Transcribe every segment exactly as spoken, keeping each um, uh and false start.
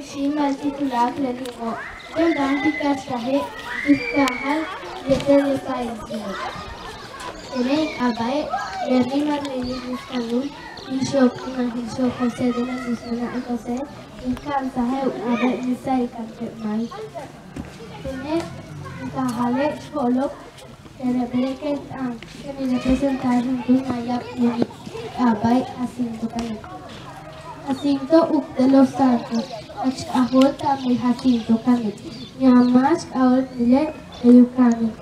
Xi'imal ti' tuláakal le lu'umo', chéen ba'antic ka'axtaje' tu kaajal yéetel le paísilo'. Tene' in k'aaba'e' Yerni Marleni Luz Calul, in xook tunajil xook José de la Luz Mena y José, in ka'ansaj u k'aaba'e' Misael Canter May. Tene' in kaajale' x jo'olob Yaan u beetik ke'e t'aan, ke in representar juntúul maayab wíinik, k'aaba'e' Jacinto Canek. Jacinto, uuk te' Los Santos, jach k'ajóolta'ab meel Jacinto Canek. Yaan máax k'ajóolta'ab mele' bey u kanik.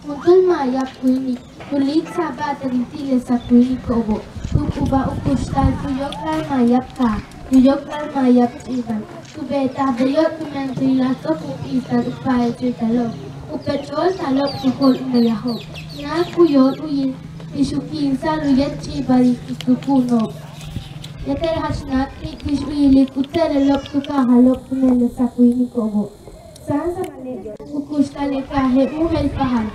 Juntúul maayab wíinik tu líik'saj ba'ate'il ti' le sak wíiniko'obo', tu k'ubaj u kuxtal tu yóok'lal maayab kaaj, tu yóok'lal maayab ch'i'ibal. Tu beetaj beyo' tumen tu yilaj ts'o'ok u p'iistal u paaytsiltalo'ob, u pech'ooltalo'ob tu jool u meyajo'ob. Náak u yóol u yil bix u kíinsa'al u yéet ch'i'ibalil tu suku'uno'ob. Yéetel jach náak ti' bix u yilik u tse'elelo'ob tu kaajalo'ob tumen le sak wíiniko'obo'. Sáansamale' u kuxtal le kaaje' Mujer Pajal.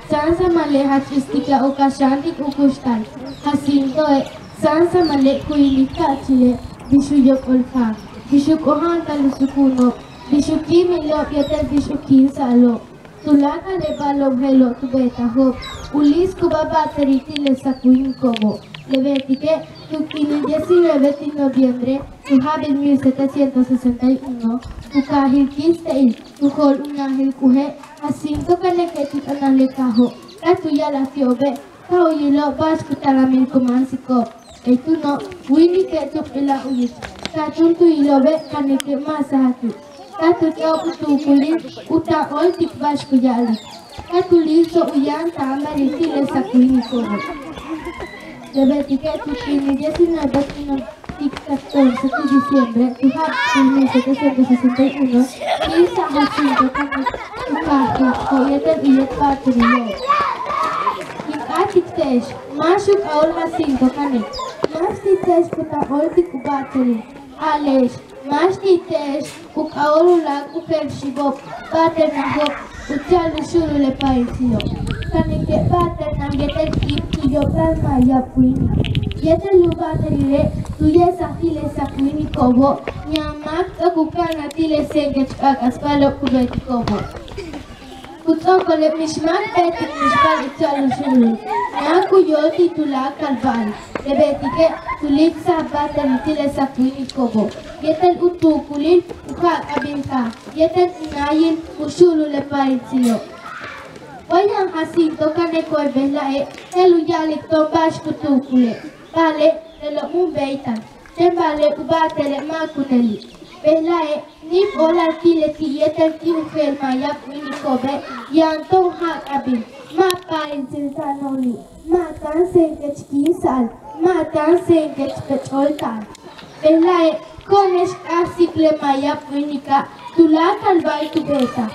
Sáansamale' jach isti'ik'aj u kaxantik u kuxtal. Jacintoe', sáansamale' ku yilik ka'achile' bix u yok'ol jaaj, bix u k'oja'antal u suku'uno'ob, bix u kíimilo'ob yéetel bix u kíinsa'alo'ob. Tuláakal le ba'alo'ob je'elo' tu beetajo'ob, u líik'saj u ba'ate'il ti' le sak wíiniko'obo'. Le beetike' tu k'iinil diecinueve ti' noviembre tu ja'abil mil setecientos sesenta y uno, tu kaajil Quince Te'il, tu jool u naajil K'uje', Jacinto Caneke' tu t'anaj le kaajo'. Ka tu ya'alaj ti'obe' ka u yilo'ob ba'ax ku talamil ku máansiko'ob. Bey túuno' wíinike' tu p'ilaj u yich, ka túun tu yilo'obe' Caneke' ma' sajaki'. Ka tu ts'o'ok u tuukulil u táan óoltik ba'ax ku ya'alik. Ka tu líik'saj u yaan táanbalil ti' le sak wíiniko'obo'. Le beetike' tu k'iinil diecinueve ti' noviembre ti' catorce ti' diciembre tu ja'abil mil setecientos sesenta y uno, kíinsa'al Jacinto Canek tu kaajil yéetel u yéet ba'ate'ilo'. Kin k'áatik te'ex, máax u k'ajóol Jacinto Canek, máax ti' te'ex ku táan óoltik u ba'ate'il. A'ale'ex, máax ti' te'ex u k'ajóol u láak' u jeel xiibo'ob, ba'ate'najo'ob, u ti'al u xu'ulul le paísilo'. Caneke' ba'ate'naj yéetel kiib tu yóok'lal maayab wíinik. Yéetel u ba'ate'ile' tu ye'esaj ti' le sak wíiniko'obo', yaan máak ts'o'ok u ka'anal ti' le senkech k'aak'as ba'alo'ob ku beetiko'obo'. Ku ts'o'okole' mix máak beetik mixba'al u ti'al u xu'ulul. Náak u yóol ti' tuláakal ba'al. Le beetike' tu líik'saj ba'ate'il ti' le sak wíiniko'obo' yéetel u tuukulil u ja'ak'abil kaaj yéetel u náayil u xu'ulul le paísilo'. Wa yaan Jacinto Caneko'ob bejla'e' je'el u ya'alik to'on ba'ax ku tuukule'. Ba'ale' je'elo' mun béeytal. Chéen ba'ale' u ba'ate'ele' ma' kuneli'. Bejla'e' níib óolal ti' leti' yéetel ti' u jeel maayab wíiniko'obe' yaan to'on ja'ak'abil. Ma' paaytsilta'ano'oni', ma' táan senkech kíinsa'al, ma' táan senkech pech'oolta'al. Bejla'e' ko'one'ex k'a'ajsik le maayab wíinika' tuláakal ba'al tu beetaj.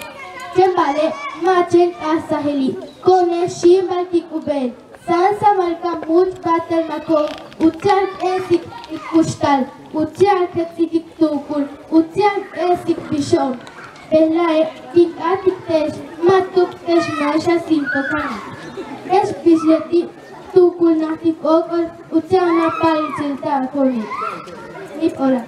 Chéen ba'ale' ma' chéen k'a'ajsajili', ko'one'ex xíimbaltik u beel. Sáansamal ka múuch' ba'atel mako'ob u ti'al k e'esik k kuxtal, u ti'al k jets'ik k tuukul, u ti'al k e'esik bixo'ob. Bejla'e' kin k'áatik te'ex ma' tu'ubte'ex máax Jacinto Canek. Je'ex bix leti' tuukulnajtik k óok'ol u ti'al ma' paaytsilta'ano'oni'. Níib óolal.